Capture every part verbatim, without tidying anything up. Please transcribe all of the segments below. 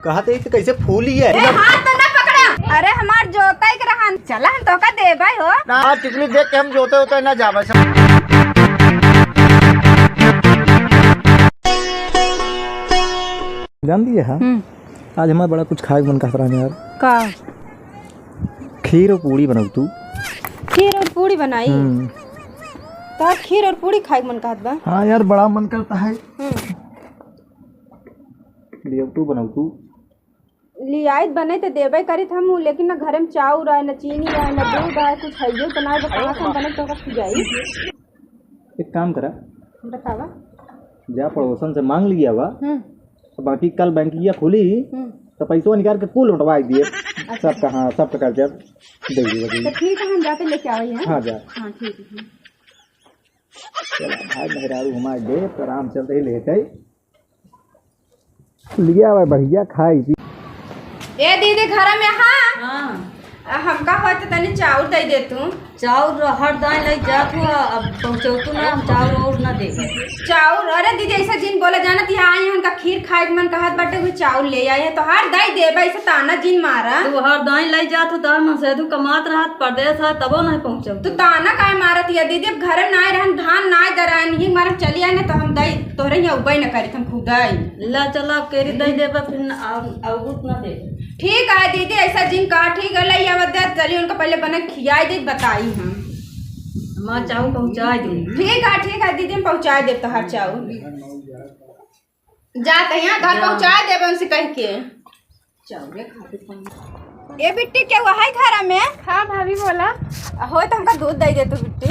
कहत ही तो कैसे फूली है? ए, हाथ तो ना पकड़ा। अरे, हमार जोतई के रहन। चला, हम तोका देबै हो। ना, टिकली देख के हम जोते होते ना जाबे। जान दिए, हाँ? हम्म। आज हमार बड़ा कुछ खाए के मन कहत रहन यार। का? खीर और पूड़ी बनाऊ तू। खीर और पूड़ी बनाई? हम्म। तो खीर और पूड़ी खाए के मन कहत बा? हाँ यार, बड़ा मन करता है। हम्म। लियाऊ तू, बनाऊ तू। लियाइत बने त देबे करित हम, लेकिन न घरे में चाउर है, न चीनी है, न दूध है, कुछ हइयो त नाय बा, कहाँ से हम बने तोका खियाई? एक काम करा। बतावा। जा पड़ोसन से मांग लिया बा। हम्म। तो बाकी कल बैंकिया खुली, हम्म। तो पैसवा निकाल के कुल लौटवाई दिए। अच्छा। सबका, हाँ, सबका कर्जा दे दिए बा। तो ठीक है, हम जाते लेके आवे हैं। हाँ, जा। हाँ, ठीक है। चला, भाई मेहरारू हमारे दे, तो आराम चलते ही लेते। लिया हुआ बढ़िया खाई पी। ए दीदी, घर में हाँ? हाँ। आ, हमका होत तनी चाउर दे दे तू। चाउर हर दाई लई जात हो, अब पहुँचौतू ना, हम चाउर और ना दे। चाउर? अरे दीदी, ऐसा जिन बोला, जानत यहाँ आई, हमका खीर खाए के मन कहत बाटे, वो चाउर ले आए है, तो हर दाई देबे, ऐसे ताना जिन मारा। तू हर दाई लई जात हो, तोहर मन से तू कमात रहत, परदेस है, तबो नहीं पहुँचौतू। तू ताना काहे मारत हिया दीदी? अब घरे नाय रहन, धान नाय दरान, ही मारन चली आए ना, तो हम दई तोहरे यहाँ उबई न करित, हम खुदई। ला चला, अब केरी दई देबे, फिर न, आ, आउत न देबे। ठीक है दीदी, ऐसा जिन कहा, ठीक है, लई आवत दे, चली उनका पहले बना खियाई दे, बताई हम। हमार चाउर पहुँचाई दे। ठीक है, ठीक है दीदी, हम पहुँचाई देब तोहार चाउर। जा त यहाँ घर हाँ। पहुँचाई देबे उनसे कह के। चाउरे खातिर पानी। ए बिट्टी, केहू है घर में? हाँ भाभी, बोला। होय तो हमका दूध दे दे तू बिट्टी।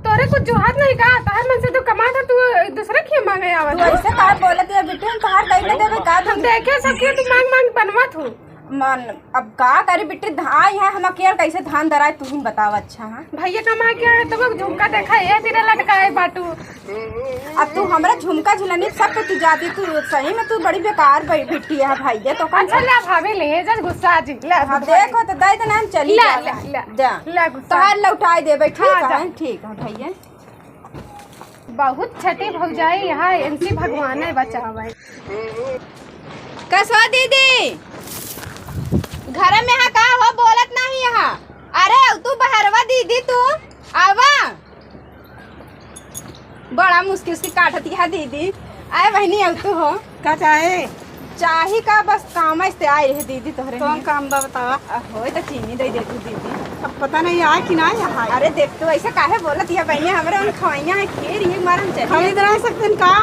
तोरे कुछ जोहात नहीं का? तोहर मन से तू कमात ह, तू दूसरे के मांगे आवत तू ह। ऐसे का बोलत है बिट्टी? हम तोहार दे ना देबे का हम दूध? देखे सखी, तू मांग मांग बनवत हूँ। मन, अब का करी बिट्टी, धान है, हम अकेल कैसे धान दराए, तू ही बतावा। अच्छा, हाँ। भैया कमा के आए, तब झुमका देखा, ए तेरे लटकाए बाटू। अब तू हमरा झुमका झुलनी सब पे तू जाती, तू सही में तू बड़ी बेकार बै-, बिट्टी है भाई, ये तो कौन अच्छा, सा ले भाभी, ले जा गुस्सा जी, ले हाँ, दूध देखो तो दे देना, हम चली ला, जा। ला, ला, जा। ला गुस्सा। तोहार लौटाई देबे, ठीक हाँ, है, जा। ठीक है भैया। बहुत छठी भौजाई यहाँ, इनसे भगवान है बचावे। कसो दीदी, घर में यहाँ का हो, बोलत नहीं यहाँ। अरे, तू बहरवा दीदी, तू आवा। बड़ा मुश्किल से काटत यहाँ दीदी। आए बहनी, अब तू हो। का चाहे? चाही का, बस काम से आए रहे दीदी तोहरे कौन में। काम बा बतावा? आ, होय तो चीनी दे दे तू दीदी। अब पता नहीं आए कि ना आए। अरे देख तू ऐसे काहे बोलत है बहनी, हमरे उन खवैया है खीर, ये मारम चली। खरीद रह सकते हैं का?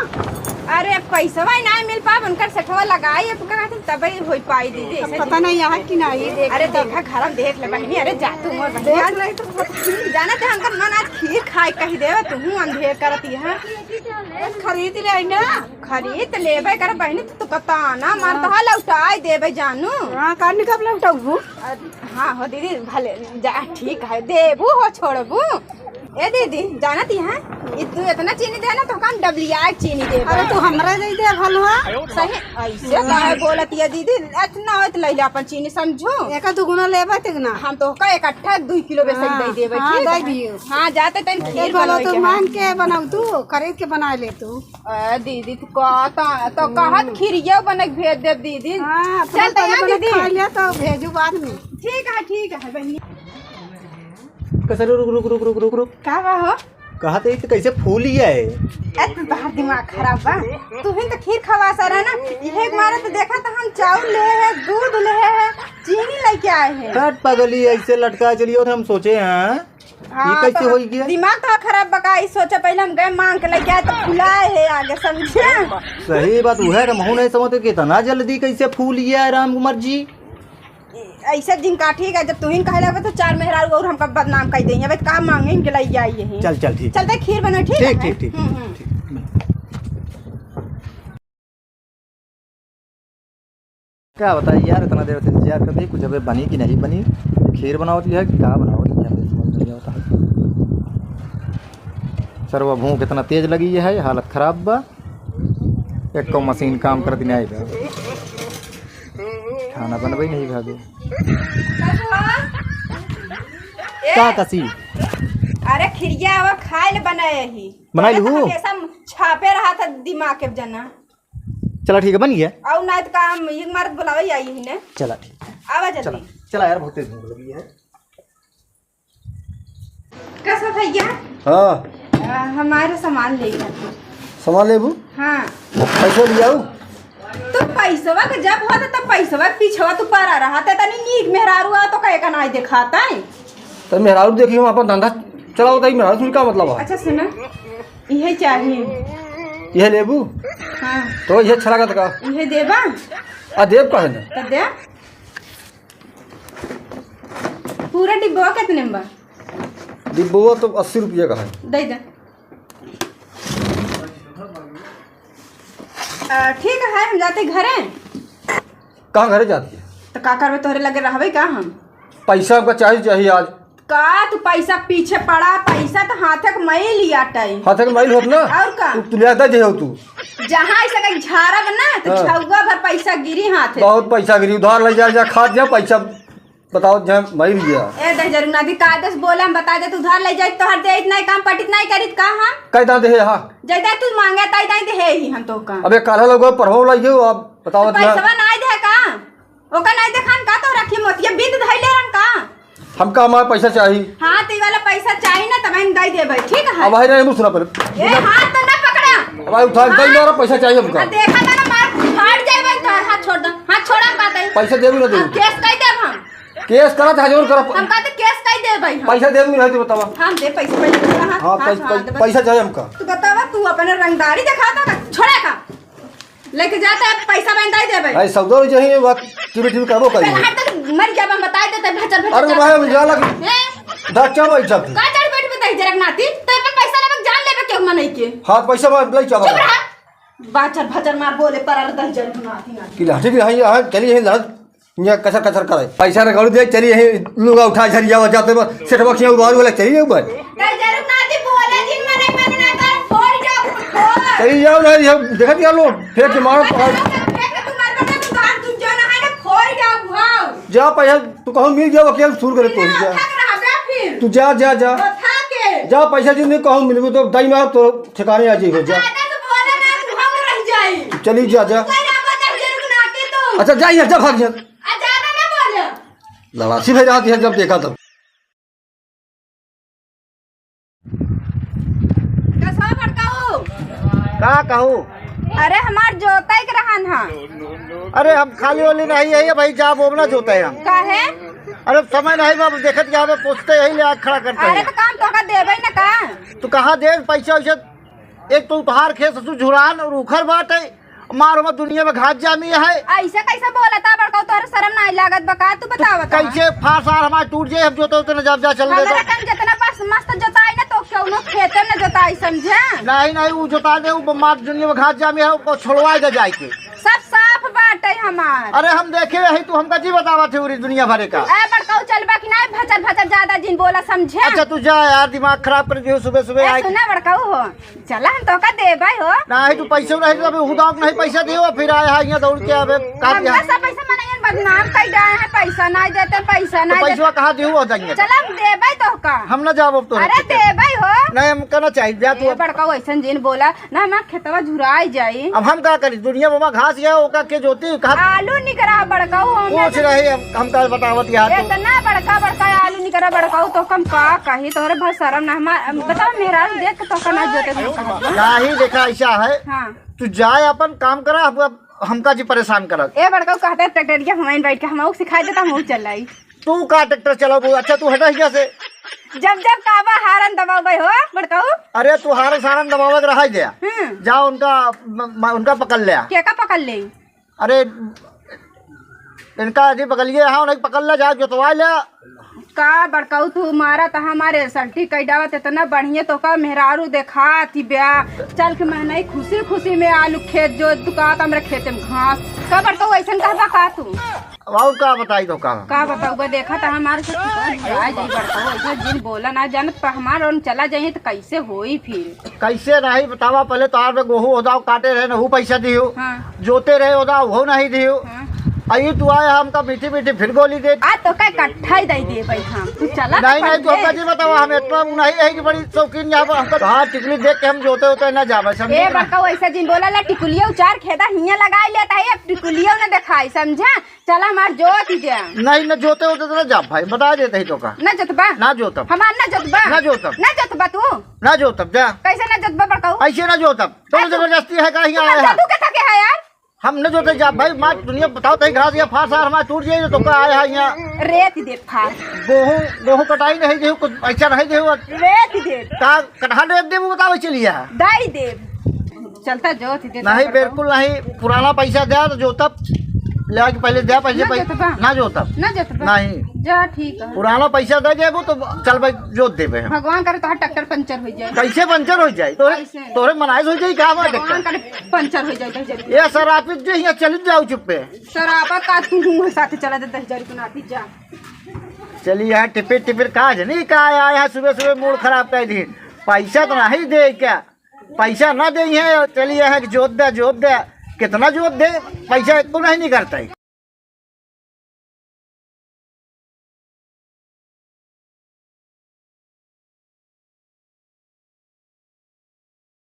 अरे अब पैसवा ही ना मिल पाब, उनकर सेठवा लगाई, अब का कहते तब ही होई पाई दीदी, अब ऐसे पता नहीं आए कि ना आए। अरे देखा घर में देख ले बहनी, अरे जा तू मोर बहनी। देख ले तो जानत है हमकर मन आज खीर खाए कही देवे, तू अंधेर करत है। बस खरीद ले आई ना। खरीद लेबे कर बहिनी, तू तो ताना मारत हा, लौटाई देबे जानू। हाँ, कान कब लौटाऊ? अ, हाँ हो दीदी, भले जा, ठीक है, देबू हो, छोड़बू। ए दीदी, जानत ही है, ई तू इतना चीनी दे ना, तो हम डबलिया के चीनी देबे। अरे, तू हमरा दे दे, भलवा। सही, ऐसे काहे बोलत है दीदी? इतना होत ले ले अपन चीनी, समझू। एका दुगुना लेबे, तिगुना। हम तो का इकट्ठा दुई किलो बेसन हाँ, दे देबे, हाँ, ठीक दे है? दियो। हाँ, जाते तन खीर बोलो बनवे तो के मान है। के बनाऊ तू, खरीद के बना ले तू। ए दीदी, तू कहता तो कहत खीरिया बने के भेज देब दीदी। हाँ, अपना चल तो पहले यहाँ बना दीदी। खा लिया तो भेजू बाद में। ठीक है, ठीक है बहिनी। कसर रुक, रुक, रुक, रुक, रुक, रुक। का बा हो? कहत है कि कैसे फूली है? ए, तू तोहार दिमाग खराब बा। तू ही तो खीर खवा सारा ना। इहे एक मारे तो देखा तो हम चाउर ले है, दूध ले है, चीनी लेके आए हैं। हट पगली, ऐसे लटका चलियो तो हम सोचे हैं। हाँ, ई कैसे तो होई गया? दिमाग तो खराब बा का, ई सोचे पहले हम गए मांग के लेके आए तो फुलाए है आगे, समझे? सही बात, उहे हम हूँ नहीं समझते कि इतना जल्दी कैसे फूल गया है राम कुमार जी। ऐसे दिन का ठीक है, जब तुहिन कहे लगे तो चार मेहरारू और हमका बदनाम कर देंगे। अब का मांगे इनके लिए आई यही। चल, चल, ठीक। चलते खीर बना, ठीक ठीक, है? ठीक, ठीक, हम्म, हम्म। ठीक। क्या बताइए यार, इतना देर से इंतजार करते हैं, कुछ अबे बनी कि नहीं बनी, खीर बनावत है कि का बनावत है, हमें समझ नहीं आता है। सरवा भूख इतना तेज लगी है, हालत खराब बा, एक मशीन काम करत नहीं बा, खाना बनबे नहीं भाभी। का कसी? अरे खिरिया, अब खाए ले बनाए ही। बनाए अरे तो लू? हमेशा छापे रहा था दिमाग के जना। चला ठीक है, बन गया। आउ ना तो काम ये मारत बुलावे आई ही ने। चला ठीक। आवा चला, जल्दी। चला यार, बहुते भूख लगी है। कैसा भैया? हाँ। आ, हमारे सामान ले जाते। सामान लेबू? हाँ। पैसा ले आऊ। तो पैसवा के जब होता तब पैसवा के पीछवा तू पड़ा रहा, ते तनी नीक मेहरारू आ तो कहे का नाई देखाता है। तो मेहरारू देखी हम अपन धंधा चलाओ, तो ई मेहरारू सुन का मतलब है? अच्छा सुना, इहे चाहिए। इहे लेबू? हाँ। तो इहे अच्छा लागत का? इहे देबा? आ देब काहे ना? तो दे। पूरा डिब्बा कितने में बा? डिब्बा तो अस्सी रुपया का है। दे दे। अ, ठीक है, हम जाते घरे। कहाँ घरे जाती है? तो का करबे, तोहरे लगे रहबे का हम? पैसा हमका चाहिए, चाहिए आज। का तू पैसा के पीछे पड़ा? पैसा तो हाथे के मैल लियाटई। हाथे के मैल होत ना? और का? तू, तू ले आता जे हो तू। जहाँ ऐसा कहीं झारब ना, तो हाँ। छउआ भर पैसा गिरी हाथे। बहुत पैसा गिरी, उधार ले जा, जा, खात जा, पैसा बताओ, जहाँ मैल गया। ए, दहिजरू नाती, कायदे से बोला, हम बता दे, तू उधार ले जाए, तोहर दे इतना ही काम पटित नहीं करित का हम? कई दाँत है, हाँ। जैदा तू मांगे, ताई दाई दे ही हम तो का। अबे, काल्ह लोग पढ़ो लइगे, अब बताओ तो इतना। पैसवा नाई दे का? ओका नाई देखान का तो रखी मोतिया बिंद धइले रहन का? हमका हमारा पैसा चाहिए। हाँ, तो ई वाला पैसा चाहिए ना, तब हम दे देबे, ठीक है? अब भाई रे, मुसरा पर। ए, हाथ तो ना पकड़ा। अब भाई उठा, हाँ। दे दो, पैसा चाहिए हमका। आ, देखा था ना, मार फाड़ जाए भाई, तोहर हाथ छोड़ दो। हाथ छोड़ा हम कहते हैं। पैसा देबू ना देबू? अब केस कई देब हम। केस करा चाहे जौन करा। हम कहते केस कई देब भाई हम। पैसा देबू नहीं तो बतावा। हम दे पैसा, पैसा, हाँ, हाँ, पैसा, हाँ, पैसा, दे पैसा चाहिए हमका। तू बतावा, तू अपने रंगदारी दिखा दो, छोड़ा का? लेके जाता है, पैसा बंधाई देबे। भाई, सौदा हो चाहिए, बात टीवी, टीवी करबो करिए। पहले हट तक मर गया, हम बताई देते, भचर, भचर अरे चल। भाई, हम जा लग हैं? धक्का बैठ जाते। का चढ़ बैठ बताई जरक नाती, तो पे पैसा लेबे, जान लेबे क्यों मनई के? हाँ, पैसा मार, ले चल। चुप रहा। बाचर भचर मार बोले, पर अरे दहिजर नाती, नाती। कि लाठी भी है, यहाँ चलिए, यहाँ लड़, यहाँ कचर, कचर करे। पैसा न करू दे, चलिए, यहीं लुगा उठा, झरिया हो जाते बस, सेठ बख्शिया उबारू वाला, चलिए ऊपर। दहिजर नाती बोले, जिन मने, मने ना कर, फोड़ जाओ, फोड़। चलिए जाओ ना, ये देखत क्या लोग, फेंक के मारो, पकड़। फेंक के तुम्हारे बता, तू बाहर, तू जो ना है ना, फोड़ जाओ, भाव। जा पैसा, तू कहूँ मिल गया, वकील सुर करे तो जा। उठा के रहा बे फिर। तू जा, जा, जा। उठा के। जा, पैसा जिन कहूँ मिल गयो, तो दाई मार तो ठिकाने आ जाइए, जा। ज्यादा तो बोले ना, तू हम रह जाई। चली जा, जा। कोई ना बता, जरूर ना आते तो। अच्छा, जा यार, जा, भाग जा। आ, ज्यादा ना बोले। लड़ासी भाई रहती है, जब देखा तब। कसवा भड़काऊ। का कहू? अरे, हमार जोतई के रहन हा। अरे, हम खाली वाली नहीं है भाई, जा बोबना जोते हैं हम। काहे? अरे, समय नहीं बा, देखत क्या हमें पूछते यही ले आके खड़ा करते अरे, हैं। तो काम तो का देबे न का? तू कहाँ दे पैसा वैसा? एक तो तोहार खेत ससुर झुरान और उखर बाटे, मारो मत दुनिया में घास जामी है। ऐसे कैसे बोलता बड़का, तोहरे शर्म नाई लागत बा का? तू बतावत कैसे फार सार हमार टूट जाए, हम जोते उतने जब जा चल हमरा देता। रकम जितना पास मस्त जोताई ना तो कौनो खेते न जोताई, समझे? नहीं, नहीं, वो जोता दे, वो मार दुनिया में घास जामी है, वो छोड़वा दे जाए के। सब साफ बाटे हमार। अरे हम देखे रही, तू हमका जी बतावत है उरी दुनिया भरे का। ए बड़काऊ चलबा कि नहीं, भचर भचर ज्यादा जिन बोला, समझे? अच्छा तू जा यार, दिमाग खराब कर दियो सुबह सुबह ए, आए। सुना बड़काऊ हो, चला, हम तोका देबै हो। नाही, तू पैसे नाही देबे, हुदा के नाही पैसा दियो, फिर आए हा यहाँ दौड़ के आवे, का हमरा दिया? सब पैसा मनइयन बदनाम कइ गए हैं, पैसा नाही देते, पैसा तो नाही पैसवा देते। कहाँ दियो हो जाइए? चला, हम देबै तोका। हम ना जाब अब तोरे अरे, खेते। देबै हो। नहीं, हमका ना चाहिए, जा तू ए, अब। बड़का वैसन जिन बोला, ना हमार खेतवा झुराई जाई। अब हम का करी? दुनिया में घास गया, ओका के जोती, कहा आलू निकरा बड़का, वो हम कुछ ना नहीं, हम, हम का बतावत यहाँ तो। इतना बड़का, बड़का आलू निकरा बड़का, तो हम का कही, तोहरे बहुत शर्म ना, हमार, बताओ, मेहरारू देख के तोहका ना जोते, तोहका ना। नाही, देखा, ऐसा है। हाँ। तू जाए, अपन काम करा, अब, अब हमका जी परेशान करत। ए बड़का, कहते ट्रैक्टरिया हमाइन बैठ के, हम सिखाई देता, हम चल आई। तू का ट्रैक्टर चलाबू? अच्छा, तू हटा हियाँ से। जब जब काबा हारन दबावे हो, बड़काऊ। अरे, तू हारन सारन दबावे के रहा दे। हम्म। जा उनका, म-, म-, उनका पकड़ ले। के का पकड़ ले? अरे, इनका अथी पकड़ लिए, हाँ, उन्हें पकड़ ले, जा जोतवा ले। का बड़काऊ, तू मारा त हमारे सल्टी कई डावत, इतना बढ़िया तोका मेहरारू देखा थी ब्या। चल के मैं नहीं खुशी खुशी में आलू खेत जो दुकात हमरे खेते में घास। का बड़काऊ, ऐसन कहबा का तू? अब और का बताई तो का? का बताऊ बा, देखा त हमारे से कितना झुराए जाई बड़का, ऐसा जिन बोला ना जानत, पर हमार ओन चला जाइए त कैसे होई फिर? कैसे रही बतावा, पहले तार में गोहूं होदाव काटे रहे, नहू पैसा दियो। हाँ। जोते रहे होदाव, वो नहीं दियो। हाँ। अई तू आए हमका मीठी मीठी फिर गोली दे। आ तो का कट्ठा ही दई देबे हम। तू चला नहीं, तो नहीं, तू पहिले। हमका जी बतावा, हम इतना नहीं है कि बड़ी शौकीन यहाँ पर हमका, हाँ, टिकुली देख के हम जोते होते ना जाबे, समझे ए ना? बड़का, वैसे जिन बोला ला, टिकुलियो चार खेदा हियाँ लगाई लेता है, अब टिकुलियो न देखाई, समझा? चला हमार जोत ही दे। नहीं, न जोते होते तो ना जाब भाई, बता देते ही तो का। ना जोतबा? ना जोतब। हमार ना जोतबा? ना जोतब। ना जोतबा तू? ना जोतब, जा। कैसे ना जोतबा बड़काऊ? ऐसे ना जोतब। तोरे अच्छा। जबरदस्ती है का, यहाँ तो आया है? जादू के थके है यार। हम न जोते जाब भाई, मार दुनिया बताओ तई घास या फास आर हमार टूट जाई तो का आया है यहाँ? रेत दे फास। गेहूं, गेहूं कटाई नहीं देहु, कुछ पैसा नहीं देहु। रेत दे। का कटहा रेत देबू बताओ चलिया। दाई दे। चलता जोत ही दे नहीं, बड़काऊ। बिल्कुल नहीं, पुराना पैसा दे तो जोतब। ले आके पहले दे पैसे, ना पै-, जोतबा? ना जोतब। ना जोतबा? नहीं। जा ठीक है। पुराना पैसा दे देबू तो चल भाई जोत देबे हम। भगवान करे तोहार ट्रैक्टर पंचर हो जाए। कैसे पंचर हो जाए? तोरे, कैसे? तोरे मनाइस हो जाए का हमारे भगवान ट्रैक्टर? करे पंचर हो जाए, कहीं जल्दी। ये सरापित जो यहाँ चल जाओ चुप्पे। सरापा का तू हूँ साथ चला दे दस हजार को नापी जा। चली यहाँ टिपिर टिपिर का जनी का आया, यहाँ सुबह सुबह मूड खराब कर दी। पैसा तो नहीं दे क्या? पैसा ना दे है, चली यहाँ जोत दे, जोत दे। कितना जोत दे, पैसा एको नहीं निकलता है।